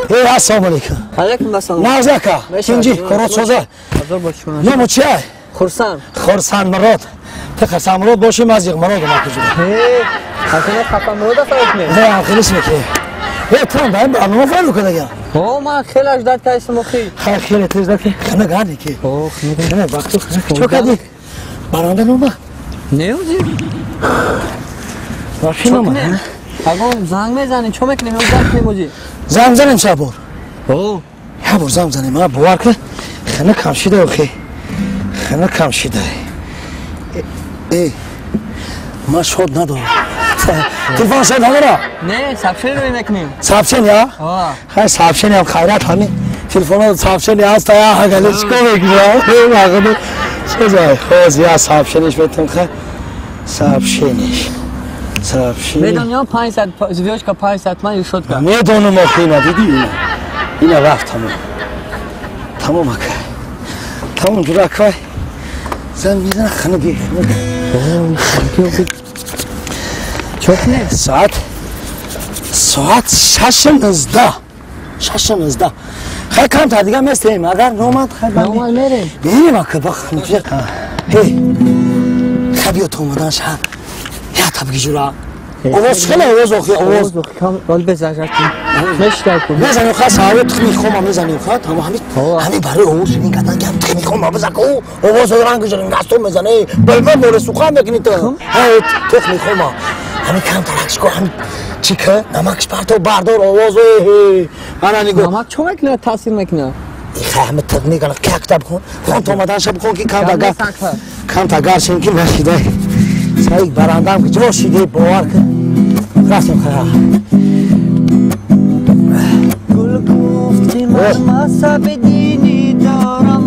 Эй, ассалому алейкум. Алейкум ассалом. Назака, тинҷи, корот соза. Номо чия? Хурсанд. Хурсанд Мурод. Ты Хурсанд Мурод боши, ман зиқ Мурод ма куҷо. Э, хасана хафа Мурод фарқ не? Не, хелис мекунем. Э, ту ҳам даим барнома фарқ кардагам. О, ман хеле ждать кардам охи. Хай, хеле тез даки. Хана гарди ки. О, хана вақту хана. Чо кардӣ? Баранда нома? Не, ози. Вообще нома. Агон занг мезанем, чо мекунем? Занг кунем ози. Занг занем сабор. О, я бор занг занем, а бовар кун. Хана кам шида охи. Хана кам шида. Э, ман шод надорам. Телефон шод надора? Не, сообщение рӯй мекунем. Сообщение, а? Хай, сообщение ҳам хайрат ҳамин. Телефонҳо сообщение ҳаст, я ҳагали чикор мекунам? Чизай, хоз я сообщениеш метам хай. Сообщениеш. Сообщение. Медонам 500 звёздочка 500 ман решётка. Медонам охи ина диди ина. Ина рафт тамом. Тамом ака. Тамом ҷура акай. Зан мезана хана би. Чо кунем? Соат 6:19. 6:19. Хай камтар дига местем. Агар номад хай номад мерем. Мерем ака бах. Эй. Хай биё то омадан шаҳр. Я табги ҷура. Овоз хеле овоз охи овоз. Кам вал безажат. Мештай ку. Мезанем ха саҳар тухми хома мезанем ха тамом ҳамин ҳамин барои овоз ширин кардан ки тухми хома бизан ку овоз ранг ширин гастон мезане. Балба море сухан мекунӣ ту. Ҳай тухми хома. Ҳамин кам таракш ку ҳамин чӣ ка намакш партов бардор овоз ана нигоҳ. Намак чо мекунад таъсир мекунад? Хай ҳама тиқ мекунад какта бихон. Хон то омадан ша бихон ки кам тагар. Кам тагар шин ки нашидай. Саид барандам ки ҷо шиде бовар кун. Рафтем хай. Гул гуфт ки ман мазҳаби динӣ дорам.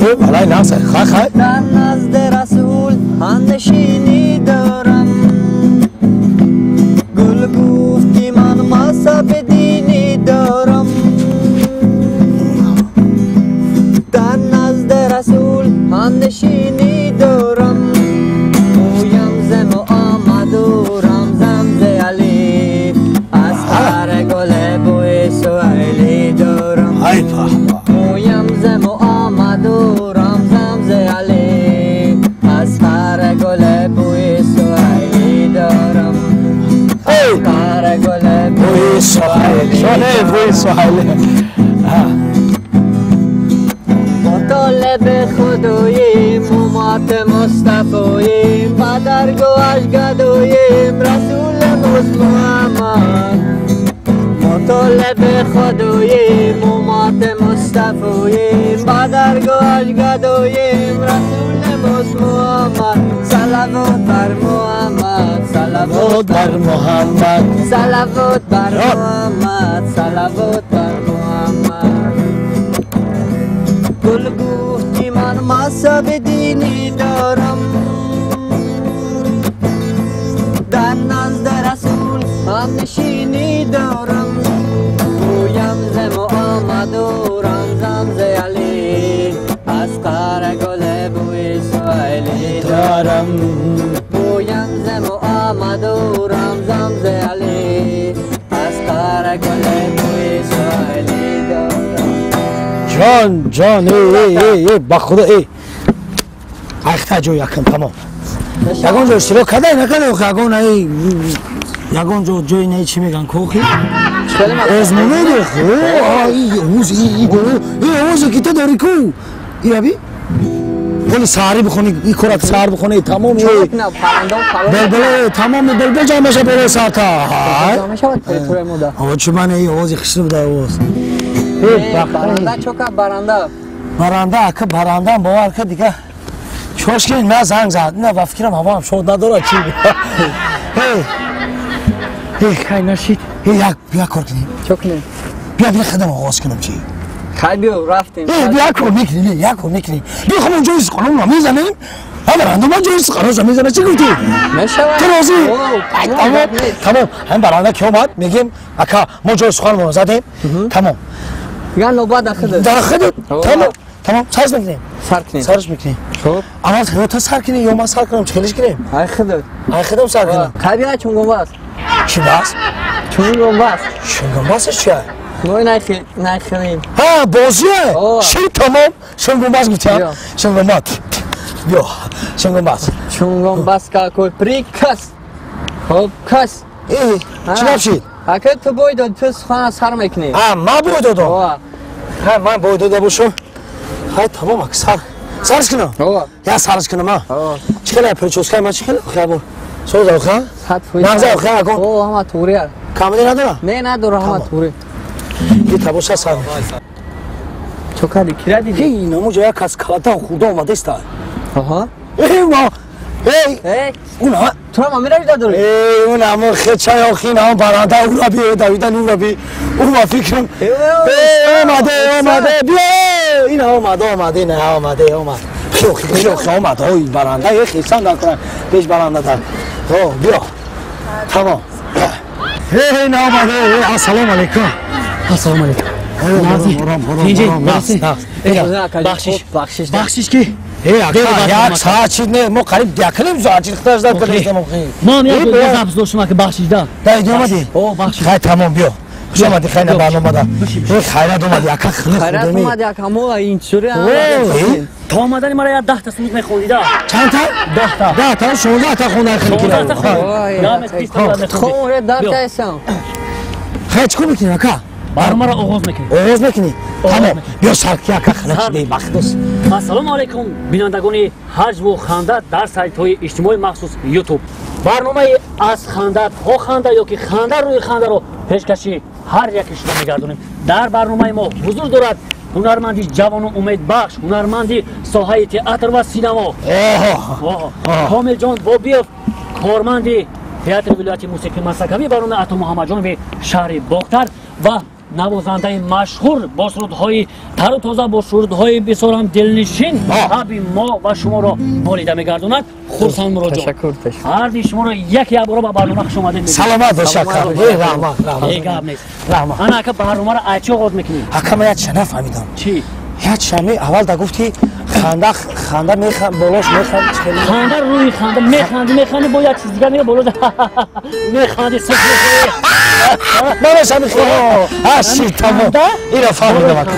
Э, валай нақса, хай хай. Дар назди расул ҳамнишинӣ дорам. Гул гуфт ки ман мазҳаби динӣ дорам. Дар назди расул ҳамнишинӣ дорам. Гӯям зи Муҳаммаду рамзам зи Алӣ. Аз ҳар гуле бӯи Суҳайлӣ дорам. Ай паҳва. Гӯям зи Муҳаммаду рамзам зи Алӣ. Аз ҳар гуле бӯи Суҳайлӣ дорам. Эй! Ҳар гуле бӯи Суҳайлӣ. Шоне бӯи Суҳайлӣ. مطالب خداییم امت مصطفاییم و درگاهش گداییم رسول محمد. مطالب خداییم امت مصطفاییم و درگاهش گداییم رسول محمد. صلوات بر محمد، صلوات بر محمد، صلوات بر محمد، صلوات بر محمد. گل گفت که من مذهب دینی دارم. در نزد رسول همنشینی دارم. گویم ز محمد و رمزم ز علی. از قهر گل بوی سهیلی دارم. گویم ز محمد و رمزم ز علی. از قهر گل بوی سهیلی دارم. جان جان ای ای ای با خدا ای اختا جو یکم تمام. ягон ҷо иштирок кадай накадай охи ягон ай ягон ҷо ҷои не чӣ меган кохи озмуне охи ай овоз и овозе ки ту дори ку ираби вали саҳарӣ бихони и корат саҳар бихони тамом белбеле тамоми белбел ҷамъ мешавад болои сарта. Чӣ ман эй овози хишр буда овоз. Баранда чо кард баранда? Баранда ака барандам бовар кар дига чош ки на занг зад на ба фикрам ҳавоам шод надорад чӣ. Эй хай нашид. Эй як бия кор кунем. Чо кунем? Бия бия худам оғоз кунам чӣ. Хай биё рафтем. Эй бия кор мекунем, як кор мекунем. Биё худамон ҷои суханонро мезанем. Ҳа баранда ма ҷои суханонро мезанем чӣ гуфтӣ? Мешавад. Ту розӣ? Тамом тамом. Ҳамин баранда ки омад мегем ака мо ҷои суханонро задем. Тамом. Я нобат дар худат. Дар худат. Тамом. Тамом сарш мекунем. Сар кунем. Сарш мекунем. Хуб. Аввал ту сар кунӣ ё ман сар кунам чӣ хелиш кунем? Ай худат. Ай худам сар кунам. Хай биё чунгон бас. Чӣ бас? Чунгон бас. Чунгон басаш чия? Мо нахелем. Ҳа, бозие? Ши тамом. Шунгумбас гуфтиам. Шунгумбас. Биё, шунгумбас. Шунгумбас какой приказ. Хоб кас. Э, чӣ гап шид? Ака ту бой дод, ту сухана сар мекунӣ. Ҳа, ман бой додам. Ҳа, ман бой дода бошам. Ҳай, тамом ака, сар. Сарш кунам? Я сарш кунам, а? Чӣ хеле прическаи ман чӣ хеле? Хабар. Соз охе? Нағза охе ака? О, ҳама туғри. Камида надора? Не, надора, ҳама туғри. И табоша сар. Чо кади? Кира диди? Эй, намуҷа як кас калатан хурда омадаста. Аҳа. Эй, ма. Эй! Эй! Уна. Ту ҳам амира дида дори? Эй, уна мо хечай охи на баранда ура би давидан ура би. Ума фикрам. Эй, омаде, омаде, биё. Ина омаде, омаде, на омаде, омад. Хио, хио, хио, омад. Ой, баранда, эй, хисан накунам. Пеш баранда та. О, биё. Тамом. Эй, на омаде. Эй, ассалому алайкум. Ассалому алайкум. Бахшиш, бахшиш. Бахшиш ки? Эй, ака, як соат шид не, мо қариб якним соат шид худаш кардем охи. Мо ҳам як запис доштем ки бахшиш да. Да, иди омадӣ? О, бахшиш. Хай, тамом, биё. Хуш омадӣ, хай на барномада. Эй, хайрат омадӣ, ака, хеле хайрат омадӣ, ака, мо ин чури то омадани мара як 10 та суруд мехондӣ да. Чанд та? 10 та. 10 та, 16 та хонда хеле кира. 16 та хонд. Да, мес 20 та мехондӣ. Хо, 10 та эсам. Хай, чӣ кор мекунӣ, ака? Барномаро оғоз мекунем. Оғоз мекунӣ? Тамом. Биё сар ки ака хана шидаи бахтос. Ассалому алайкум, бинандагони ҳаҷву ханда дар сайтҳои иҷтимоии махсус YouTube. Барномаи аз ханда то ханда ё ки ханда рӯи хандаро пешкаши ҳар яке шумо мегардонем. Дар барномаи мо ҳузур дорад ҳунарманди ҷавону умедбахш, ҳунарманди соҳаи театр ва синамо. Комилҷон Бобиев, корманди театри вилояти мусиқии Масакавӣ ба номи Ато Муҳаммадҷонови шаҳри Бохтар ва навозандаи машҳур бо сурудҳои тару тоза, бо сурудҳои бисёрам дилнишин таби мо ва шуморо болида мегардонад. Хурсанд Муроҷон, ҳарди шуморо яке якбора ба барнома хуш омадед мегӯем. Саломат бош ака. Раҳмат, раҳмат. Гап нест. Раҳмат. Ана ака, барномаро аз чӣ оғоз мекунем? Ака, ман як чиз нафаҳмидам. Чӣ? Як чиз аввал да гуфти ханда, ханда механд, болош механд, ханда рӯи ханда механди, механди, бо як чиз дигар мега болош механди, сих мехӯри. Манаш ҳамин хел. Ҳа, тамом. Ира фаҳмидам ака.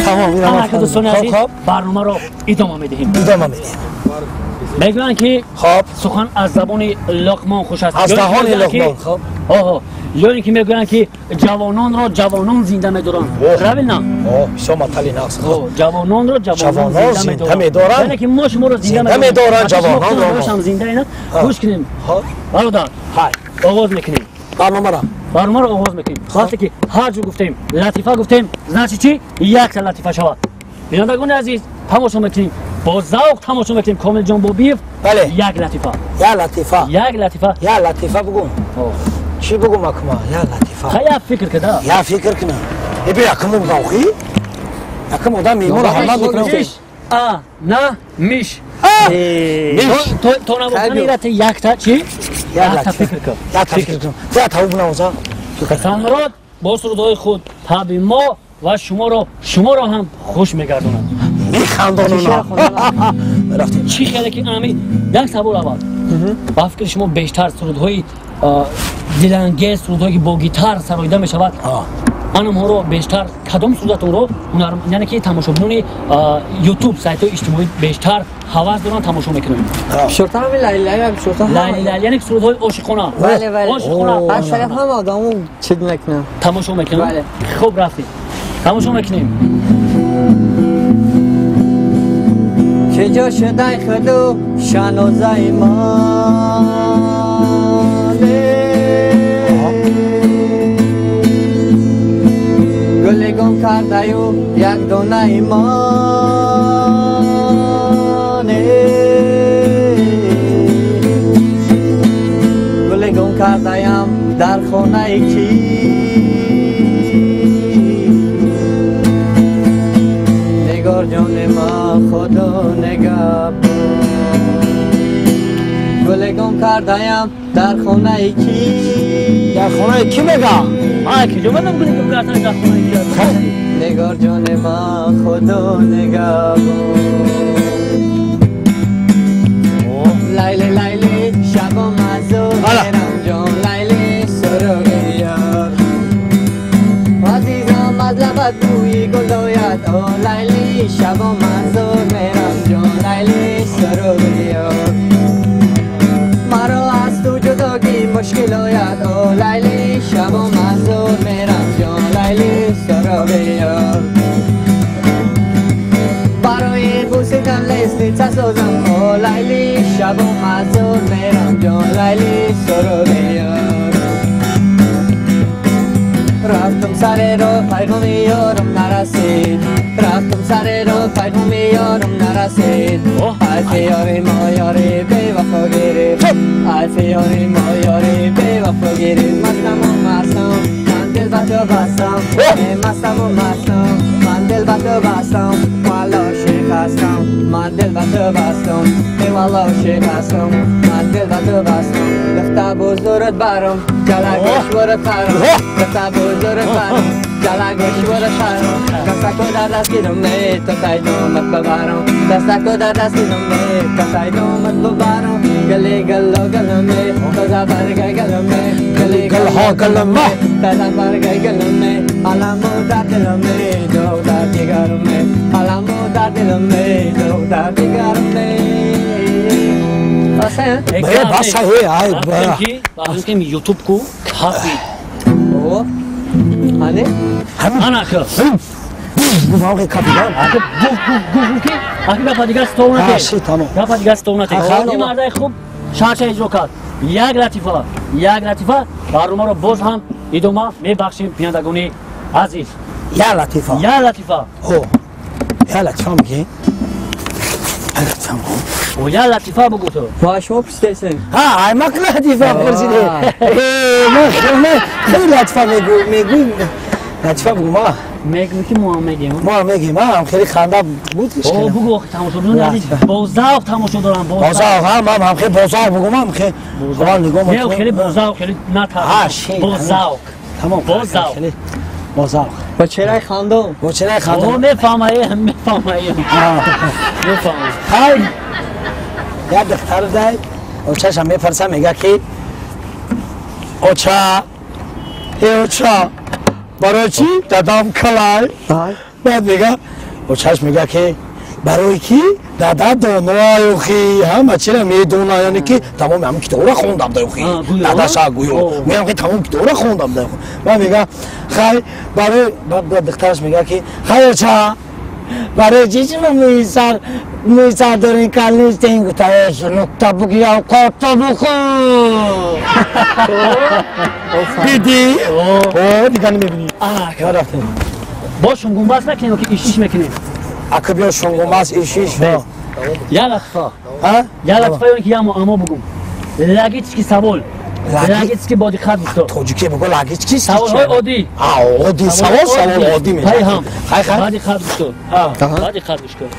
Тамом, ира ман фаҳмидам. Дӯстони азиз, барномаро идома медиҳем. Идома медиҳем. Мегӯянд ки хоб сухан аз забони Луқмон хуш аст. Аз даҳони Луқмон, хоб. Оҳо, ё ин ки мегӯянд ки ҷавононро ҷавонон зинда медоранд. Правильно? О, бисёр матали нақс. Ҷавононро ҷавонон зинда медоранд. Яъне ки мо шуморо зинда медоранд, ҷавононро ҳам зинда ина. Гӯш кунем. Бародар, ҳай, оғоз мекунем. Барномаро. Барномаро оғоз мекунем. Вақте ки ҳар ҷо гуфтем, латифа гуфтем, значит чӣ? Якта латифа шавад. Бинандагони азиз, тамошо мекунем. Бо завқ тамошо мекунем. Комилҷон Бобиев, як латифа. Як латифа. Як латифа. Як латифа бугум. Чӣ бугум акма? Як латифа. Ха, як фикр када. Як фикр кунам. Э, бе якум одам охи? Якум одам меҳмонро ҳурмат мекунам. А, на, миш. Миш. То навохтани рата якта чӣ? Якта фикр кун. Якта фикр кун. Я тавб навоза. Самрод бо сурудҳои худ таби мо ва шуморо ҳам хуш мегардонад. Механдонам. Рафтем. Чӣ хеле ки ами як савол аввал. Ба фикри шумо бештар сурудҳои дилангез, сурудҳое ки бо гитар сароида мешавад, анамҳоро бештар кадом сурудатонро яъне ки тамошобинони YouTube сайтҳои иҷтимоӣ бештар ҳавас доранд тамошо мекунанд? Бисёртар ҳамин лайли-лайли, бисёртар лайли-лайли, яъне ки сурудҳои ошиқона. Бале, бале. Ошиқона. Аксарият ҳама одамо чиз мекунанд. Тамошо мекунанд? Хуб, рафтем. Тамошо мекунем. Чӣ ҷо шудай худу шанозаи ман, гули гум кардаю як донаи ман, гули гум кардаям дар хонаи кӣ, нигор ҷони ман худо нигаҳбон, гули гум кардаям дар хонаи кӣ. Дар хонаи кӣ мега? Ман киҷо медонам гули гум кардаям дар хонаи кӣ. Нигор ҷони ман худо нигаҳбон. Лайли лайли шабом азу мерам ҷон, лайли суруғи ёр. Азизам شود بوی گل آید او لیلی شب و منظور میرم جان لیلی سراغ یار مرا از تو جداگی مشکل آید او لیلی شب و منظور میرم جان لیلی سراغ یار برای بوسیدن لستیца سازم او لیلی شب و منظور میرم جان لیلی سراغ یار رفتم سر رو پیغام یارم نرسید رفتم سر رو پیغام یارم نرسید از یاری ما یاری بی وفا گرفت از یاری ما یاری بی وفا گرفت مستم و مستم من دل به تو بستم مستم و مستم من دل به تو بستم والا عاشق هستم من دل به تو بستم والا عاشق هستم من دل به تو بستم دختر بزرگت برم گله گوشوارت خرم دختر بزرگت برم گله گوشوارت خرم دستکو در دست گیرم تا تایدومت ببرم دستکو در دست گیرم تا تایدومت ببرم گلی گلو گلمه تازه برگه گلمه گلی گلها گلمه تازه برگه گلمه علمو در دلمه دو در دیگرمه علمو در دلمه دو در دیگرمه بس هی ай бахки ютуб ку кафи о ане ана ка гуфт кафи ака гуф гуф ки ака гапа дигар стовна те гапа дигар стовна те ин мардаи хуб шарча иҷро кард як латифа барномаро боз ҳам идома мебахшем бинандагони азиз як латифа як латифа о як латифа мегӣ як латифа о як латифа бугу ту ва шумо пурсидесен ҳа аймак латифа пурсиде ма хеле латифа мегӯй латифа бугу ма мегӯй ки мо ҳам мегем мо ҳам мегем ҳам хеле ханда буд о бугу охи тамошобинони азиз бо завқ тамошо дорам бозавқ ҳам ҳам хеле бозавқ бугум ҳам хеле аввал нигоҳ не хеле бозавқ хеле натарс бозавқ тамом бозавқ бозавқ бо чеҳраи хандон бо чеҳраи хандон о мефаҳмаем мефаҳмаем мефаҳмам хай як духтар дай очаша мепарса мега ки оча э оча барои чӣ дадам калай баъд мега очаш мега ки барои ки дада доноюхи ҳама чира медона яъне ки тамоми ҳамин китобро хондам даюхи дадаша гӯё мегам ки тамоми китобро хондам даюхи баъд мега хай барои духтараш мега ки хай оча барои чӣ шумо мӯи сар дорин кал нестен гуфта нукта бугирам қорто бухӯр дидӣ о дигар намебинӣ рафтем бо шунгумбас накунем ки ишиш мекунем ака биё шунгумбас ишиш як латифа як латифа ё ки як муаммо бугум логический савол логический бо диққат гӯш дор тоҷикӣ бугу логический саволҳои оддӣ оддӣ савол савол оддӣ мешавад хай хай ба диққат гӯш дор ба диққат гӯш кун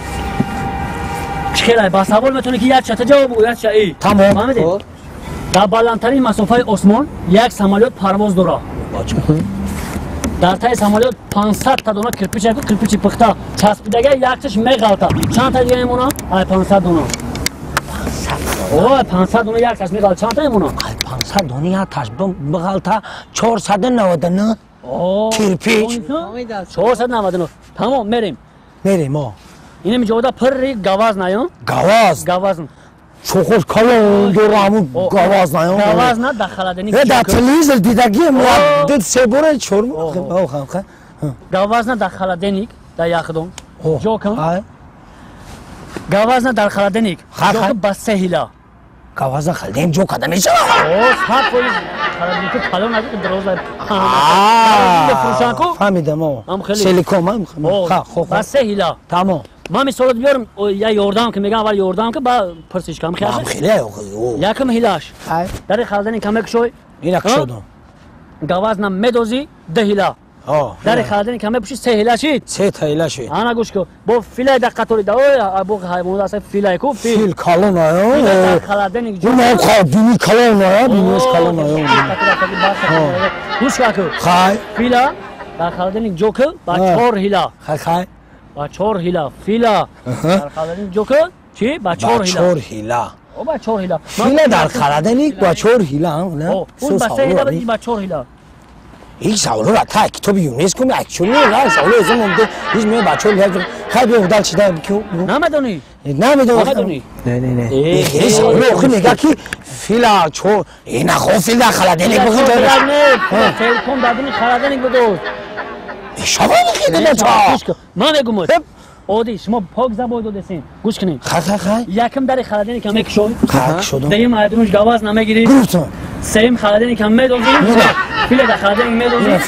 чӣ хелай ба савол метавонӣ ки як чата ҷавоб бугу як ча и тамом фаҳмидед дар баландтарин масофаи осмон як самолёт парвоз дорад дар таи самолёт 500 та дона кирпича кирпичи пухта часпидага якчаш меғалта чанд та дига мемонад ай 500 дона ой 500 дона якташ меғалта чанд та мемонад ай 500 дона якташ бғалта 499 кирпич 499 тамом мерем мерем о инами ҷода пирри гаваз наё гаваз гавазн чоқош калон дора ҳамун гаваз наё гаваз на дар холодильник дар телевизор дидагием ду се бора чор гавазна дар холодильник дар яхдон ҷо кун гавазна дар холодильник ҷо кун ба се ҳила гавазна холодильник ҷо карда мешавад сад фоиз холодильнику калон аз дароза фурӯшанку фаҳмидам селиком ба се ҳила тамом ман мисолот биёрам я ёрдам ки мегам аввал ёрдам ки ба пурсиш кам хеле якм ҳилаш дари холодильник каме кушой ина кушодам гавазна медозӣ ду ҳила дари холодильник каме пуши се ҳила шид се та ҳила шид ана гӯш кун бо филай дар қатори да ой бо ҳайвонот аста филай ку фил калон ай холодильник бини калон ай биниш калон ай гӯш ку хай фила дар холодильник ҷо кун ба чор ҳила хай хай ба чор ҳила фила дар холодильник ҷо кун чӣ ба чор ҳила чор ҳила о ба чор ҳила фила дар холодильник ба чор ҳила он ба се ҳила ба чор ҳила Ин саволро та китоби ЮНЕСКО меакчуни на саволо аз он ҳеҷ ме бачаҳо хай биё дал чида ки намедонӣ. Намедонӣ. Не, не, не. Ин саволо охи мега ки фила чо ина хо фил дар холодильник буд. Филком дар дуни холодильник буд. Шавони хеле бача. Ман мегум. Оди шумо пок забой додесин. Гӯш кунед. Хай хай хай. Якм дари холодильник ҳам мекушоӣ. Хай кушодам. Дуюм айдунуш гаваз намегирӣ. Гуфтам. Сеюм холодильник ҳам медозӣ. Филе дар холодильник медозӣ.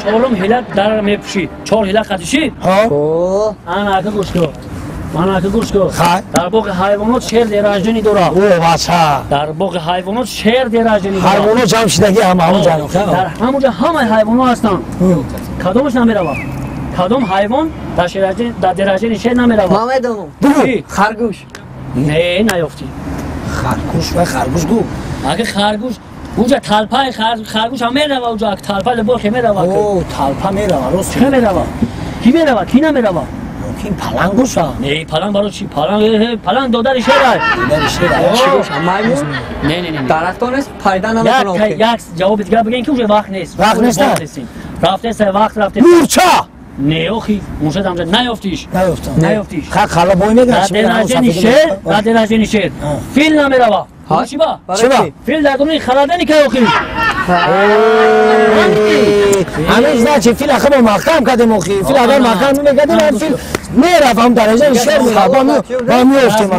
Чорум ҳила дар мепӯшӣ. Чор ҳила қатишӣ? Ҳо. Ана ака гӯш кун. Ана ака гӯш кун. Хай. Дар боғи ҳайвонот шер дераждини дора. О бача. Дар боғи ҳайвонот шер дераждини дора. Ҳайвонот ҷамъ шидаги ҳама ҳамонҷо. Дар ҳамонҷо ҳамаи ҳайвонот ҳастанд. Кадомаш намеравад? Кадом ҳайвон дар шераждин дар дераждини шер намеравад? Ман медонам. Харгӯш. Не, наёфтӣ. Харгӯш ва харгӯш гу. Агар харгӯш уҷа талпаи харгӯш ҳам мерава, уҷа талпа леборхе мерава. О, талпа мерава, рост. Чӣ мерава? Кӣ мерава? Кӣ намерава? Мумкин паланг боша. Не, паланг барои чӣ? Паланг, паланг додари шер аст. Додари шер аст. Чӣ боша? Маймун? Не, не, не. Дарахтон нест, пайда намекунад. Як ҷавоби дигар бигӯем ки уже вақт нест. Вақт нест. Рафтест, вақт рафтест. Мурча! Не, охи, мурча дамҷа наёфтиш. Наёфтам. Наёфтиш. Ха қалабой мегӯяд. Дар дераждини шер, дар дераждини шер. Фил намерава. Чӣ ба? Чӣ ба? Фил дар дуни холодильник охи. Ҳамин значит фил ахи мо маҳкам кардем охи. Фил агар маҳкам намекардем, ҳам фил мерафт, ҳам дараҷаи шер мерафт. Ба меёфтем.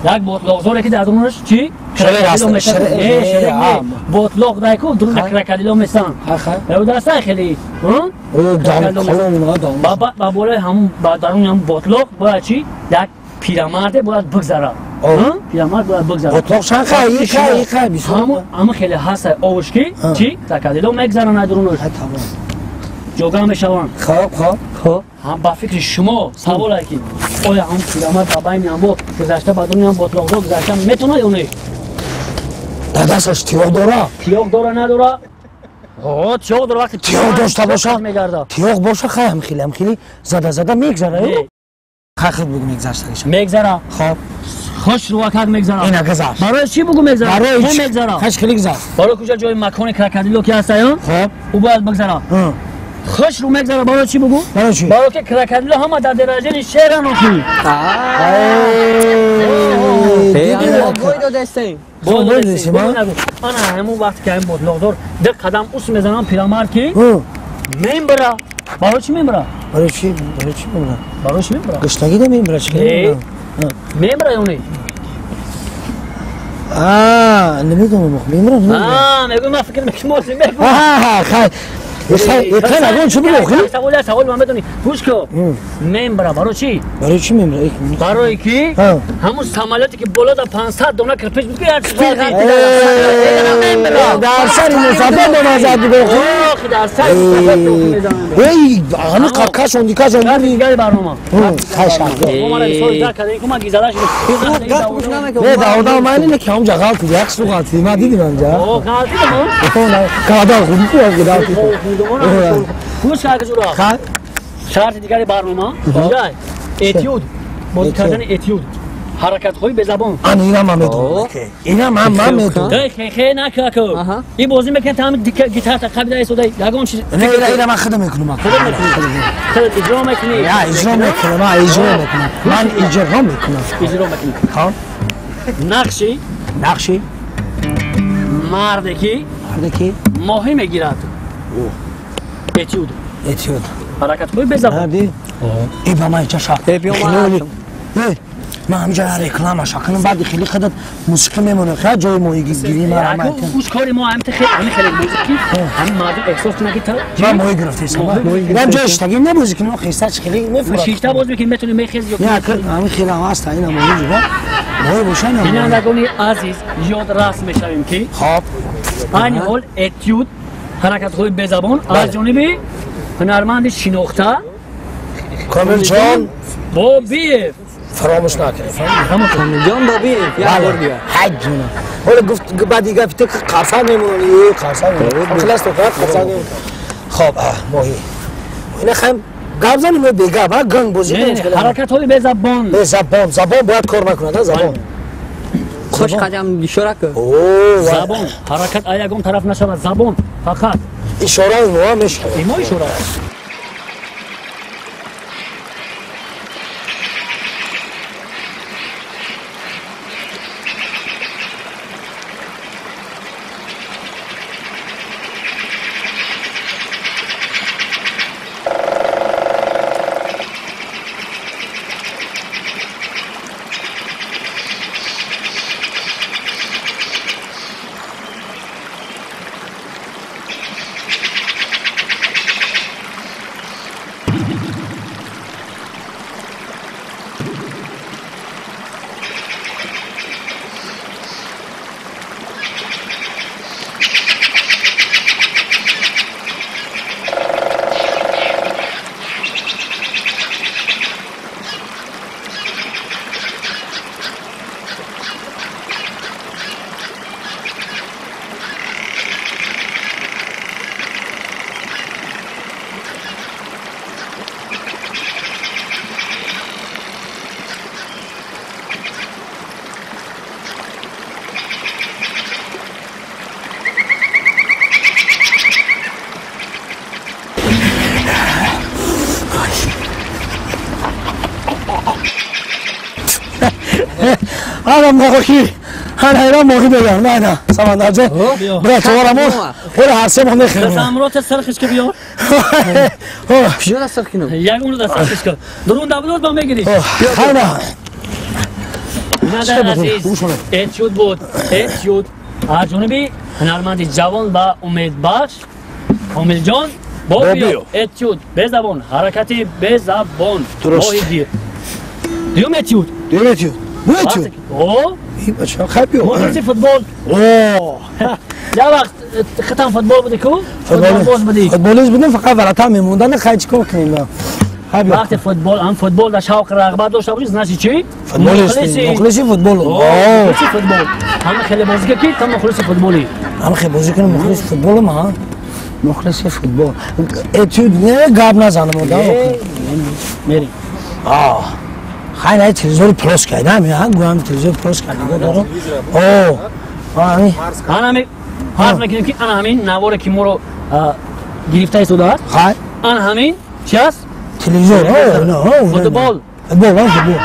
Як ботлоқзоре ки дар дунаш чӣ? Шерек аст. Шерек не. Ботлоқ дайку дуруна крокодило месан. Ӯ дастай хеле. Ба болои ҳамун ба даруни ҳамун ботлоқ бояд чӣ? Як пирамарде бояд бигзарад. Пирамард бояд бигзарад. Ботлоқ чанд хай? Икай, икай бисёр. Ҳамун хеле ҳаст овуш ки чӣ? Крокодило мегзаранд аз дурунаш. Ҷога мешаванд. Хоб, хоб. Хоб. Ҳам ба фикри шумо савол аст ки оё ҳам пирамард ба байни ҳамбо гузашта ба дуруни ҳам ботлоқзор гузашта метавонад ё не? Дар дасташ тиёқ дора? Тиёқ дора надора? Ҳо, тиёқ дора. Вақте тиёқ дошта боша, тиёқ боша, хай ҳам хеле, ҳам хеле зада зада мегзара. Хай худ бугу мегзаштагиша. Мегзара. Хоб. Хуш рувакак мегзара. Ина гузашт. Барои чӣ бугу мегзара? Барои чӣ мегзара? Хаш хеле гузашт. Барои куҷо ҷои макони крокодило ки ҳаст ё? Хоб. Ӯ бояд бигзара. Хуш ру мегзара. Барои чӣ бугу? Барои чӣ? Барои ки крокодило ҳама дар дараҷаи шеран охи. Бой додестем. Бой додестем. Ана ҳамон вақте ки ҳамин ботлоқдор ду қадам ус мезанам пирамард ки мембара. Барои чӣ мембара? Барои чӣ? Барои чӣ мембара? Барои чӣ мембара? Гуштагӣ намембара, чӣ мембара? Мембара ё не? Намедонам, мембара, намедонам. Мегӯям ман фикр мекунам, мегӯям. Хай. Хай, нагон чӣ бугу охи? Савол, савол ман медонӣ. Гӯш кун. Мембара барои чӣ? Барои чӣ мембара? Барои ки ҳамун самолёте ки боло дар 500 дона кирпич буд ки як дар сари мусафир дона зад буд охи. Охи дар сари мусафир дона. Эй, ҳамин қакаш он дикаш он дигари барнома. Хай шахт. Мо мара бисёр дар кардем ки ман гизалаш. Не, да одам майли не ки ҳамҷа ғалти, як су ғалти. Ман дидим ҳамҷа. О, ғалтидам. Када худ ку ғалти. Гӯш кард ҷура. Шарти дигари барнома. Этюд. Бозӣ кардани этюд. Ҳаракатҳои безабон. Ан ина ман медонам. Ина ман медонам. Эй, хе накаку. Ин бозӣ мекунад ҳамин гитар тақабида истода ягон чиз. Не, ина ман худам мекунам. Худам мекунӣ. Худат иҷро мекунӣ. Я иҷро мекунам, ман иҷро мекунам. Ман иҷро мекунам. Иҷро мекунӣ. Хоб. Нақши нақши марде ки моҳӣ мегирад. Этюд. Этюд. Ҳаракатҳои безабон. Э, ба ман чаша. Ман ҳамҷа реклама шакунам, баъди хеле хадат мусиқӣ мемонад. Хеле ҷои моҳигирӣ ман. Уш кори мо ҳамин хеле хеле мусиқӣ, ҳамин мардум эҳсос кунад ки ман моҳӣ гирифтаистам. Ман ҷои шиштагӣ набозӣ кунам, хеста чи хеле мефурад. Шишта боз мекунӣ, метавонӣ мехези ё не, ҳамин хеле ҳам ҳаст, ина моҳӣ ҷуба. Моҳӣ боша на. Бинандагони азиз, ёд раст мешавем ки хоб айни ҳол этюд ҳаракатҳои безабон аз ҷониби ҳунарманди шинохта Комилҷон Бобиев. Фаромӯш накунед. Комилҷон Бобиев, як бор дигар. Ҳай ҷона. Ҳоло гуфт баъди гапи ту қарсак мемонӣ, қарсак мемонӣ. Хилас то қарсак мемонӣ. Хоб, моҳӣ. Ина хаем гап занем ё бегап, ҳа ганг бозӣ кунем. Ҳаракатҳои безабон. Безабон, забон бояд кор накунад, ҳа забон. Хуш қадам ишора кун. Забон ҳаракат ягон тараф нашавад, забон фақат. Ишора мо мешавад. Имо ишора. Ана моҳӣ, ана ира моҳӣ бигар, на на, Самандарҷон. Бира товарамон, ора ҳар се моҳ мехӯрем. Самрот сархиш ки биёр. Куҷо сарх кинам? Ягон рӯз сархиш ки. Дурун давлат ба мегирӣ. Ҳана. Бинандаи азиз, этюд буд, этюд. Аз ҷониби ҳунарманди ҷавон ва умедбахш Комилҷон Бобиев. Этюд безабон, ҳаракати безабон. Моҳигир. Дуюм этюд. Дуюм этюд. Этюд. О? Ин бача хай биё. Мухлиси футбол. О! Я вақт хитам футбол буди ку? Футболбоз буди. Футболист будем, фақат варата мемондан, хай чикор кунем? Хай биё. Вақти футбол, ҳам футбол дар шавқ рағбат дошта бошӣ, значит чӣ? Футболист, мухлиси футбол. Мухлиси футбол. Ҳама хеле бозӣ ки, та мухлиси футболӣ. Ҳама хеле бозӣ кунем, мухлиси футболам, ҳа? Мухлиси футбол. Этюд не гап назанам, одам. Мерим. А. Хай на телевизори плоскай, да, ми гӯям телевизори плоскай нигоҳ дорам. О, ами. Ана ами фарз мекунем ки ана ҳамин наворе ки моро гирифта истодааст. Хай. Ана ҳамин чи аст? Телевизор. Футбол. Футбол, футбол.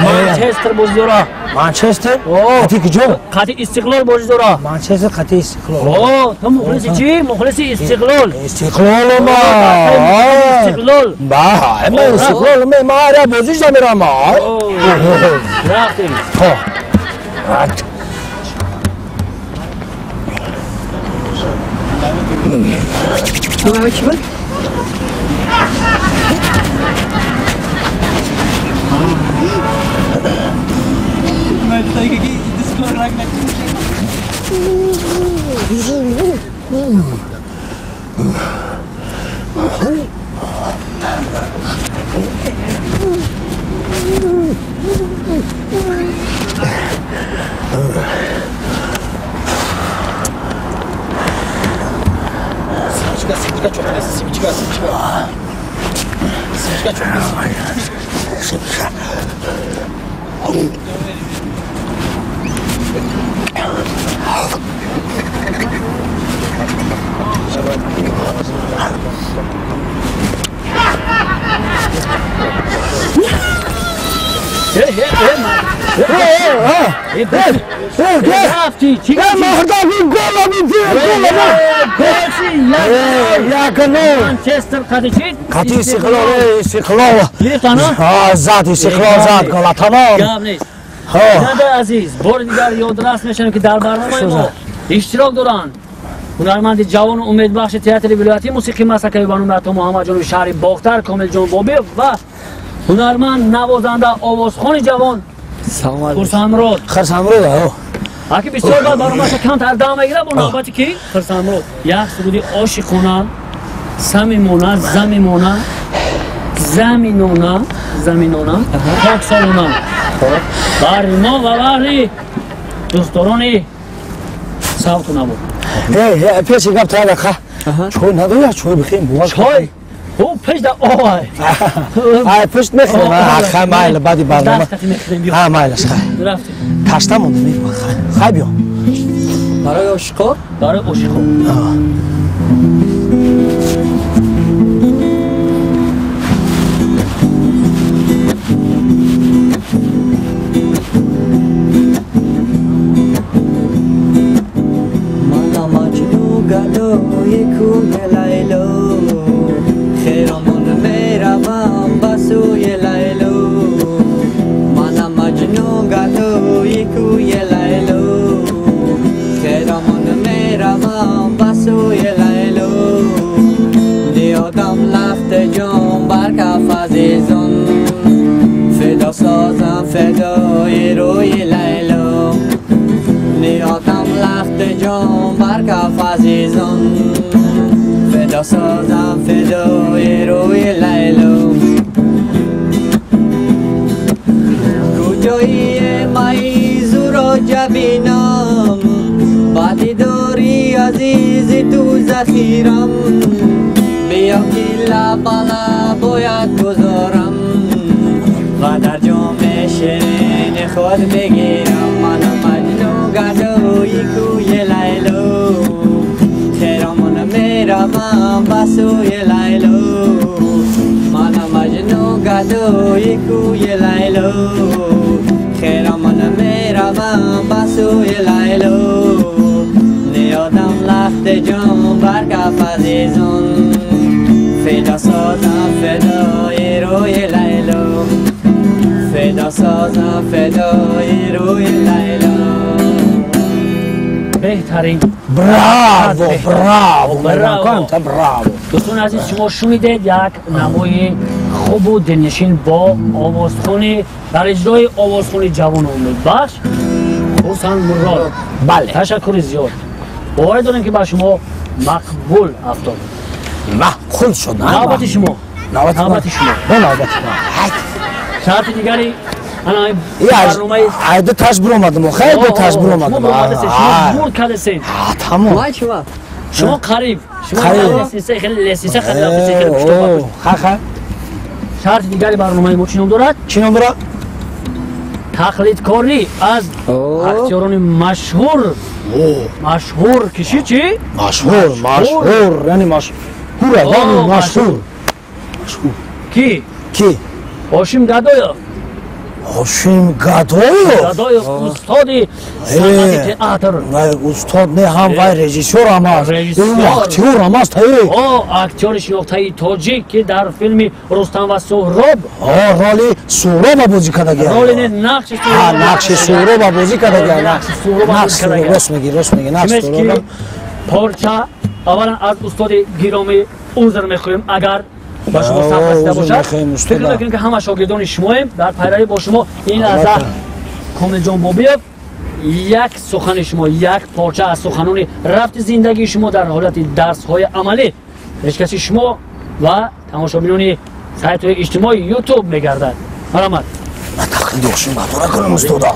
Манчестер бозӣ дора. Манчестер? Қати куҷо? Қати Истиқлол бозӣ дора. Манчестер қати Истиқлол. О, ту мухлиси чӣ? Мухлиси Истиқлол. Истиқлол ма. Истиқлол. Ба, ма Истиқлол ма, ма ара бозиш намерам ма. Рафтем. Хо. Чӣ буд? Манчестер қати чӣ? Қати Истиқлол, Истиқлол. Гирифтана? Зад Истиқлол зад гола, тамом. Гап нест. Бинандаи азиз, бори дигар ёдрас мешавем ки дар барномаи мо иштирок доранд ҳунарманди ҷавону умедбахши театри вилоятии мусиқии Масакави ба номи Ато Муҳаммадҷонови шаҳри Бохтар Комилҷон Бобиев ва ҳунарманд, навозанда, овозхони ҷавон Хурсандмурод. Хурсандмурод, Аки бисёр бад барномаша камтар дам мегирад бо навбати ки Хурсандмурод як суруди ошиқона, самимона, замимона, заминона, заминона, поксолона бари мо ва бари дӯстдорони савту набуд. Пеши гап та дақа. Чой надоря, чой бихем. Чой? О, пеш да ой. Ай, пушт мехӯрем. Хай, майла, баъди барнома. Ҳа, майлаш, хай. Рафтем. Ташта мондем. Хай, биё. Барои ошиқо? Барои ошиқо. Мана Маҷну гадои кӯи Лайло, хиромон меравам ба сӯи Лайло. Мана Маҷну гадои кӯи Лайло, хиромон меравам ба сӯи Лайло. Диёдам лафти ҷон бар каф азизон, фидо созам фидои рӯи Лайло. Ниёдам лахти ҷон бар каф азизон, фидо созам фидои рӯи Лайло. Куҷои майзуро ҷабинам, ба дидори азизи ту захирам. Биё ки лаб ба лаб бояд гузорам ва дар ҷоми ширини худ бигирам. Мана Маҷну гадои кӯи Лайло, хиромон меравам ба сӯи Лайло. Мана Маҷну гадои кӯи Лайло, хиромон меравам ба сӯи Лайло. Ниёдам лахти ҷон бар каф азизон, фидо созам фидои рӯи Лайло. Фидо созам фидои рӯи Лайло. Беҳтарин. Браво, браво, браво, браво. Дӯстони азиз, шумо шунидед як намои хубу дилнишин бо овозхони дар иҷрои овозхони ҷавону умедбахш Хурсанд Мурод. Бале. Ташаккури зиёд. Боварӣ дорем, ки ба шумо мақбул афтод. Мақбул шуд. Навбати шумо. Навбати шумо. Навбати ман. Шарти дигари барномаи ай ду таш биромадам. Хай, ду таш биромадам. Шумо бурд кардесед. Тамом. Шумо қариб. Шумо лестница, хеле лестница, хеле пушто. Ха, ха. Шарти дигари барномаи мо чӣ ном дорад? Чӣ ном дорад? Тақлидкорӣ аз актёрони машҳур. Машҳур киши чӣ? Машҳур, машҳур, яъне машҳур, машҳур. Ки? Ки? Ҳошим Гадоев. Ҳошим Гадоев? Гадоев устоди санъати театр. Устод не, ҳам вай режиссёр ҳам аст. Актёр ҳам аст. О, актёри шинохтаи тоҷик, ки дар филми Рустам ва Суҳроб роли Суҳроба бозӣ кардаги. Роли не, нақши Суҳроб. Нақши Суҳроба бозӣ кардаги. Нақши Суҳроб, рост мегӣ, рост мегӣ, нақши Суҳроба. Порча аввалан аз устоди гиромӣ узр мехоҳем, агар ба шумо сахт расида бошад. Фикр мекунем, ки ҳама шогирдони шумоем дар пайравӣ бо шумо. Ин лаҳза Комилҷон Бобиев як сухани шумо, як порча аз суханони рафти зиндагии шумо дар ҳолати дарсҳои амалӣ пешкаши шумо ва тамошобинони сайтҳои иҷтимои Ютуб мегардад. Марҳамат. Ман тақлиди Ҳошим Гадоро кунам, устода?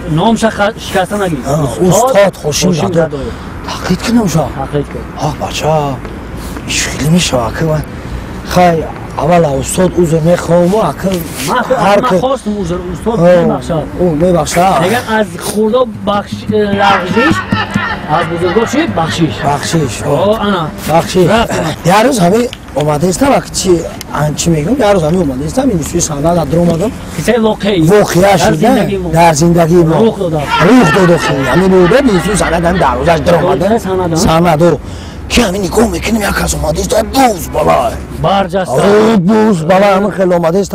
Номша шикаста нагир. Устод Ҳошим Гадоев тақлид кунам ша? Тақлид кун. Ах, бача, иш хеле мешава, ака. Хай, аввала устод узр мехоҳам, ака. Ман хостум узр, устод мебахшад. Ӯ мебахшад. Меган аз хурдо лағжиш, аз бузурго чӣ? Бахшиш. Бахшиш. О, ана. Бахшиш. Як рӯз ҳами омадаистам, ак чи чӣ мегӯям, як рӯз ҳами омадаистам, ин сӯи санъат дар омадам. Қиссаи воқеӣ. Воқеа шуда дар зиндагии мо. Рух додад. Рух дод, охи. Ҳамин рух дод, ин сӯи санъат ҳами дарвозаш дар омада. Санъат, о. Ки ҳамин нигоҳ мекунем, як кас омадаист, буз балай. Барҷаста. Буз балай, ҳамин хеле омадаист.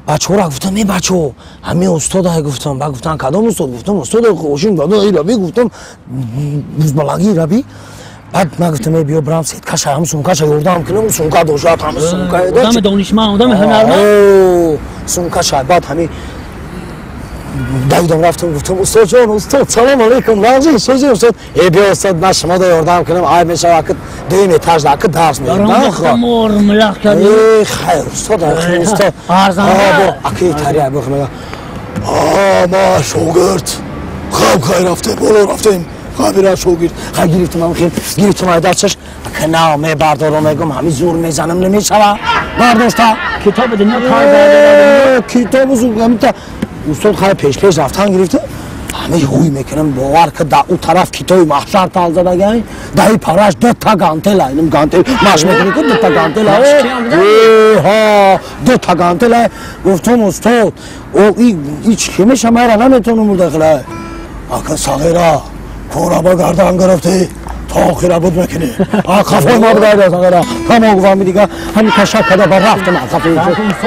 Бачаҳоро гуфтам, е бачаҳо, ҳамин устода гуфтам, ба гуфтам кадом устод, гуфтам устод Ҳошим Гадоев раби, гуфтам бузбалагӣ раби. Баъд ман гуфтам, е биё брам сеткаша, ҳам сумкаша ёрдам кунам, сумка дошт, ҳам сумка одами донишманд, одами ҳунарманд. Сумкаша, баъд ҳамин давидам рафтам, гуфтам устод ҷон, устод, салом алейкум, нағзи сӯзи устод. Э биё устод, ман шумо да ёрдам кунам, ай мешава, ака дуюм этаж да ака дарс медиҳам. Мор мулақ кардӣ. Э хайр устод, устод. Ака итария бихмега. А ма шогирд. Хаб хайр рафтем, боло рафтем. Хабира шогирд. Хай гирифтам ам хел, гирифтам ай дасташ. Ака на мебардорам мегум, ҳами зур мезанам намешава. Бардошта. Китоби дунё кор китобу зур ҳамита устод хай пеш-пеш рафтан гирифта. Ҳами ҳуй мекунам, бовар ки да у тараф китоби маҳшар тал задагай, даи параш дута гантела, инам гантел маш мекунӣ ку дута гантела. Э ҳа, дута гантела. Гуфтам устод, о и чӣ меша майра наметонам бурда хила. Ака сағира, кораба гардан гирифтӣ, то охира буд мекунӣ. А қафои ма бугайда сағира. Тамом гуфтам дига, ҳами кашак када ба рафтам қафои.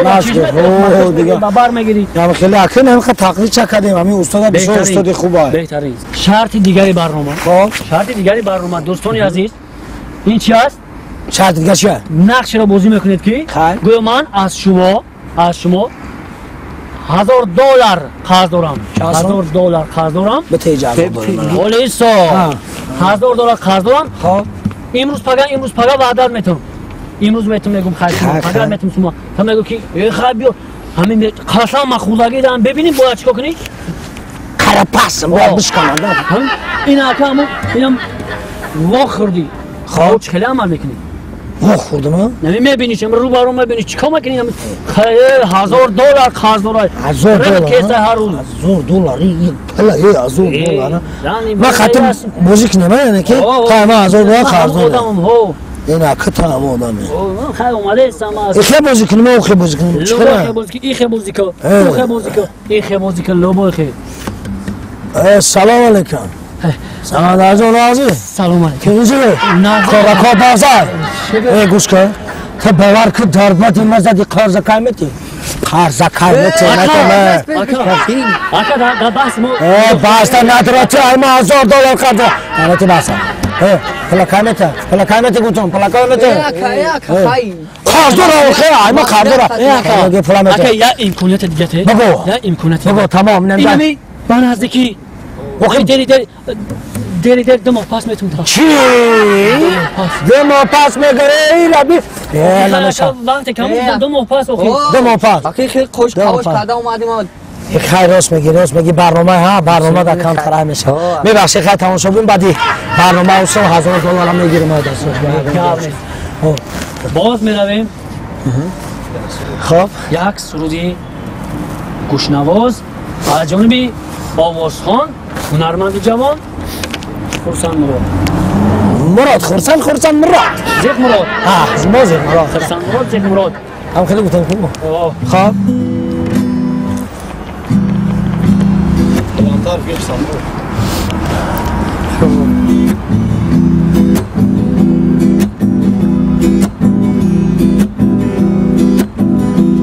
Маш дига. Бар мегирӣ. Ям хеле акин ҳам тақлид ча кардем, ҳамин устода бисёр устоди хуба. Беҳтарин. Шарти дигари барнома. Хоб. Шарти дигари барнома дӯстони азиз, ин чи аст? Шарти дигар чи аст? Нақшро бозӣ мекунед ки гӯё ман аз шумо $1000 қарз дорам. $1000 қарз дорам. Олисо. $1000 қарз дорам. Хоб. Имрӯз пага ваъда метам. Имрӯз метам мегум хайр, пага метам шумо. Та мегу ки э хай биё. Ҳамин қасам ма хурдагӣ дорам. Бибинем бояд чикор кунӣ? Карапасам бояд бишканам. Ин ака инам во хӯрдӣ. Хоб чӣ хеле амал мекунӣ? Во хӯрдам? Нами мебинӣ, рӯ ба рӯ мебинӣ, чикор мекунӣ? $1000 қарз дорад. $1000 кеса ҳар рӯз. $1000 ин пала, $1000. Ман хатм бозӣ кунам, яъне ки та ман $1000 қарз дорам. Ин ака та ҳам одаме. Хай омадаистам аз. Ихе бозӣ кунам, охе бозӣ кунам. Чикор? Бозӣ кун, ихе бозӣ кун, охе бозӣ кун, ихе бозӣ кун, лобо ихе. Салом алейкум. Самандарҷон азиз. Салом алейкум. Кӣ Корако базар. Э гӯш кун. Ту бовар кун дарбати ма зади қарза кай мети? Қарза кай мети? Ака да баҳс мо. Э баҳста надора ту ай ма $1000 қарза. Намети баҳса. Э пула кай мети? Пула кай мети гуфтам? Пула кай мети? Ака хай. Қарз дора охе, ай ма қарз дора. Ака пула мети. Ака я имконияти дига те. Бигӯ. Я имконияти. Бигӯ тамом нем. Инами ба наздикӣ. Охе дери дери 2 моҳ пас метунам. Чӣ? 2 моҳ пас мегирӣ раби? Э намеша. Вақте кам 2 моҳ пас охе. 2 моҳ пас. Аки хел қош қош карда омадим. Хай рост мегӣ, барнома ҳа, барнома да кам тарай меша. Мебахшед хай тамошо бин баъди барнома усом $1000 мегирим ай даст. Боз меравем. Хоб. Як суруди гӯшнавоз аз ҷониби овозхон ҳунарманди ҷавон Хурсанд Мурод. Мурод, Хурсанд Мурод. Зеқ Мурод. Ҳа, мо Зеқ Мурод. Хурсанд Мурод, Зеқ Мурод. Ҳам хеле гуфтем ку. Хоб. Баландтар гирифтам.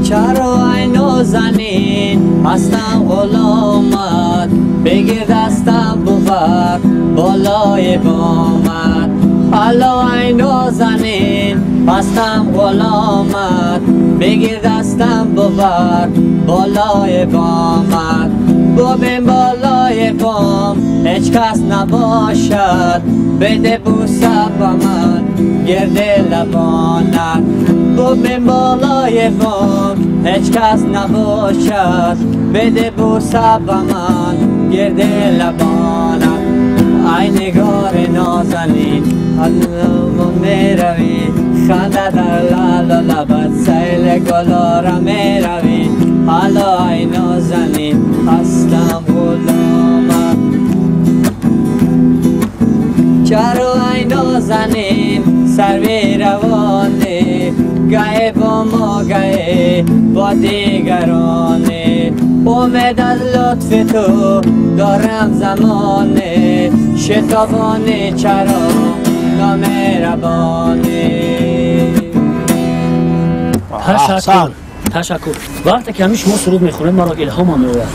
Чаро ай нозанин ҳастам ғуломат, бигир дастам бувар болои бомат. Ҳало ай нозанин ҳастам ғуломат, бигир дастам бувар болои бомат. Бубин болои бом ҳеҷ кас набошад, беде бӯса ба ман гирди лабонат. Бубин болои бом ҳеҷ кас набошад, беде бӯса ба ман гирди лабонат. Ай нигори нозанин алло меравӣ, ханда дар лалу лабат сайли гулора меравӣ. Ҳало ай нозанин ҳастам ғуломат. Чаро ай нозанин сарви равонӣ, гае бо мо гае бо дигаронӣ. Умед аз лутфи ту дорам замоне, шитобонӣ чаро номеҳрабонӣ. Ташаккур, ташаккур. Вақте ки ҳамин шумо суруд мехонед маро илҳом меояд.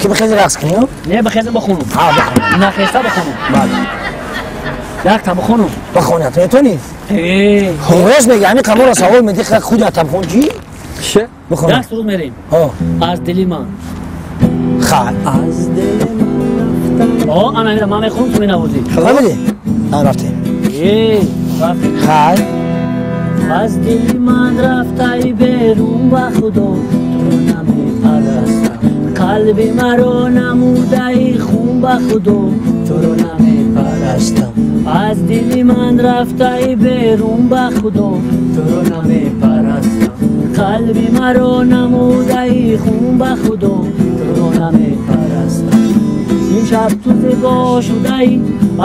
Ки бихези рақс кунем? Не, бихезем бихонам. Ҳа, бихонам. Нахеста бихонам. Бале. Як та бихонам. Бихонед, метавонӣ? Э. Рост мегӣ, ҳамин қамора савол медиҳӣ, худат ҳам хон чӣ? Ше? Бихонам. Як суруд мерем. Ҳо. Аз дили ман. Хай. Аз дили ман рафтам. О, ана ина ман мехонам, ту менавозӣ. Фаҳмидӣ? Ҳа, рафтем. Э, рафтем. Хай. Аз дили ман рафтай берун ба Худо, туро намепарастам. Қалби маро намудаи хун ба Худо, туро намепарастам. Аз дили ман рафтаи берун ба худо, туро намепарастам. Қалби маро намудаи хун ба худо, туро намепарастам. Имшаб ту зебо шудаӣ,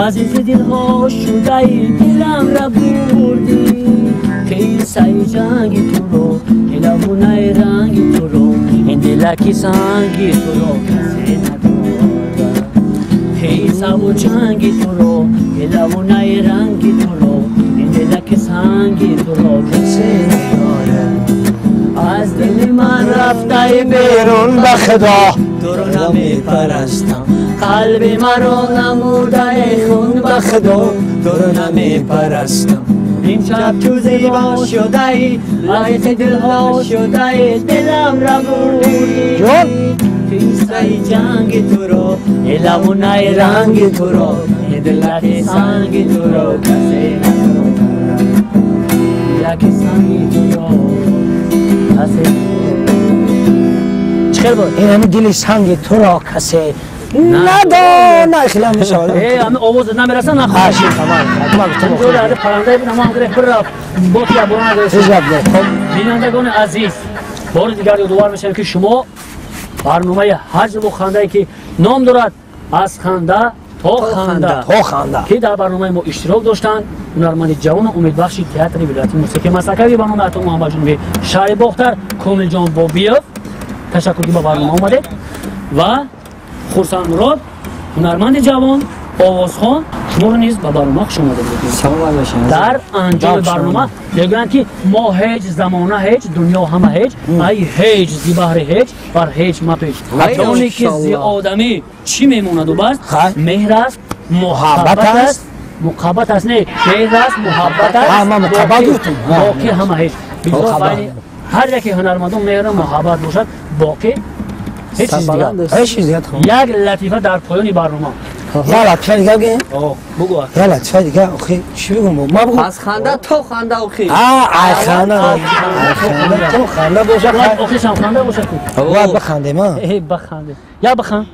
азизи дилҳо шудаӣ, дилам ра бурдӣ. Қиссаи ҷанги туро, ҳилавунаи ранги туро, ин дилаки санги туро касе надорад. Қиссаву ҷанги туро, ҳилавунаи ранги туро, ин дилаки санги туро касе надорад. Аз дили ман рафтаи берун ба худо, туро намепарастам. Қалби маро намудаи хун ба худо, туро намепарастам. Имшаб чу зебо шудаӣ, лайқи дилҳо шудаӣ, дилам ра бурдӣ. Қиссаи ҷанги туро, ҳилавунаи ранги туро, дилаки санги туро касе надорад. Дилаки санги туро касе. Чӣ хел буд? Ин ҳами дили санги туро касе надонад, хилам мешавад. Ҳами овоз намераса нахоҳад. Паррандаи буд, ҳама гирифт бирафт, бот ябора надошт. Бинандагони азиз, бори дигар ёдовар мешавем, ки шумо барномаи ҳаҷву хандае, ки ном дорад аз ханда то ханда, ки дар барномаи мо иштирок доштанд ҳунарманди ҷавону умедбахши театри вилояти мусиқии Масакавӣ ба номи Ато Муҳаммадҷонови шаҳри Бохтар Комилҷон Бобиев. Ташаккур, ки ба барнома омадед. Ва Хурсанд Мурод, ҳунарманди ҷавон, овозхон, шуморо низ ба барнома хуш омадед мегӯем. Дар анҷоми барнома мегӯянд, ки мо ҳеҷ, замона ҳеҷ, дунё ҳама ҳеҷ, ай ҳеҷ зи баҳри ҳеҷ, бар ҳеҷ мапеч. Ҷоне ки зи одамӣ чӣ мемонаду бас, меҳр аст, муҳаббат аст, муқаббат аст, не, меҳр аст, муҳаббат аст, боқӣ ҳама ҳеҷ. Бигзор байни ҳар яке ҳунармандон меҳру муҳаббат бошад, боқӣ ҳеҷ чиз дигар. Як латифа дар поёни барнома. Я латифа дигар бигӯем? Бугӯ. Я латифа дигар, охи чӣ бигӯм? Ма бугӯ. Аз ханда то ханда, охи. Ай ханда, то ханда бошад. Охишам ханда бошад. Бояд бихандем, а? Э, бихандем. Я биханд.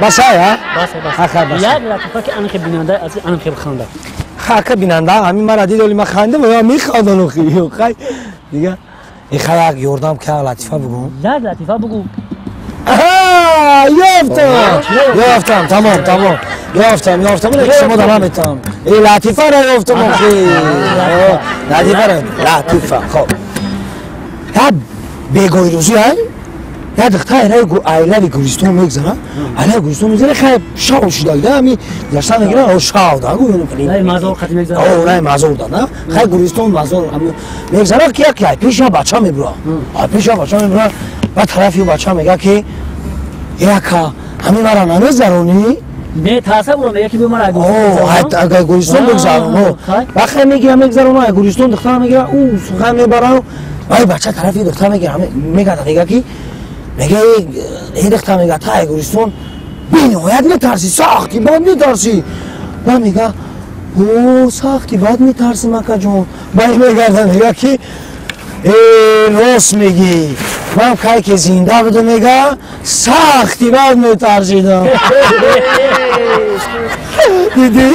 Басай, а? Бас. Як латифа, ки анхе бинанда аз анхе биханда. Хака бинанда ҳамин мара дид, оли ма хандам, ё механдон, охи. Хай дига. Ихай як ёрдам ки латифа бугум. Як латифа бугу. Ёфтам! Ёфтам, тамом, тамом. Ёфтам, ёфтам. Ин шумо дама метавонам. Ин латифаро ёфтам, охи. Латифаро, латифа. Хоб. Як бегоҳи рӯзӣ ай як духтар айлави Гулистон мегзара, айлави Гулистон мегзара, хай шав шуда, да, ами гузашта мегира, шав да, най мазор қати мегзара. О, най мазор да, на хай Гулистон мазор мегзара, ки як ай пеша бача мебура, ай пеша бача мебура, ба тарафи бача мега, ки яка ҳамин мара намезаронӣ? Не, тарса бура, мега, ки бимара ай Гулистон бигзарон. Ба хай мегира, мегзарона ай Гулистон, духтара мегира, ӯ сухан мебара, ай бача тарафи духтара мегира, мегада, мега, ки мега, эй духтар, мега, та ай Гулистон бениҳоят метарсӣ, сахти бад метарсӣ. Ба мега, о, сахти бад метарсим, акаҷон. Ба мегарда, мега, ки э, рост мегӣ, ман кай ки зинда будам, мега, сахти бад метарсидам. Дидӣ?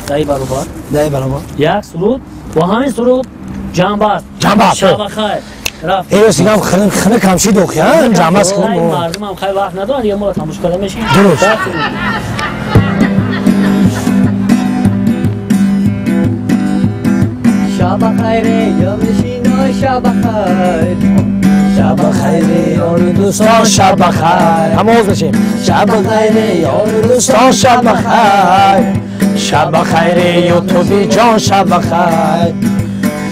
Даи баробар. Даи баробар. Як суруд, бо ҳамин суруд ҷанбаст. Ҷанбаст. Шаба хайр. Рафт. Эй, ростигам хинак ҳам шид, охи, ҷанбаст. Мардумам хай вақт надоранд, дига моро тамошо карда мешин. Дуруст. Шаба хайре, ёрнишиной, шаба хайр. Шаба хайре, ёру дӯстон, шаба хайр. Ҳамоз мешем. Шаба хайре, ёру дӯстон, шаба хайр. Шаба хайре, ютуби ҷон, шаба хайр.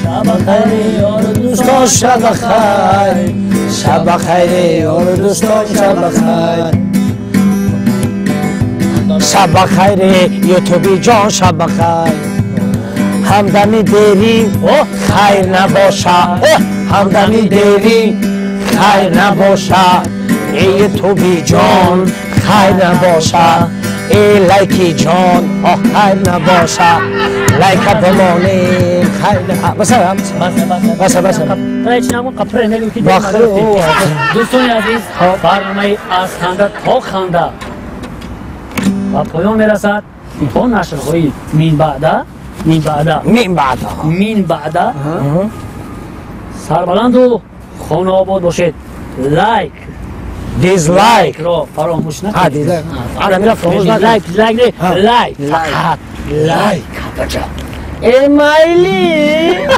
Шаба хайре, ёру дӯстон, шаба хайр. Шаба хайре, ёру дӯстон, шаба хайр. Шаба хайре, ютуби ҷон, шаба хайр. Ҳамдами дерӣ хайр набоша, ҳамдами дерӣ хайр набоша, эй ютуби ҷон, хайр набоша. Э, лайки ҷон, оҳ, хайр набоша, лайка бимонем, хайр. Баса. Баса, баса. Баса, баса. Ҳеч намон қапре нагӯ ки. Бахр. Дӯстони азиз, барномаи «Аз ханда то ханда» ба поён мерасад. То нашрҳои минбаъда, минбаъда. Минбаъда. Минбаъда сарбаланду хонаобод бошед. Лайк, дизлайк ро фаромӯш накунед. Дизлайк ана мира фаромӯш накунед. Лайк, лайк не, лайк, фақат лайк. Э, майли.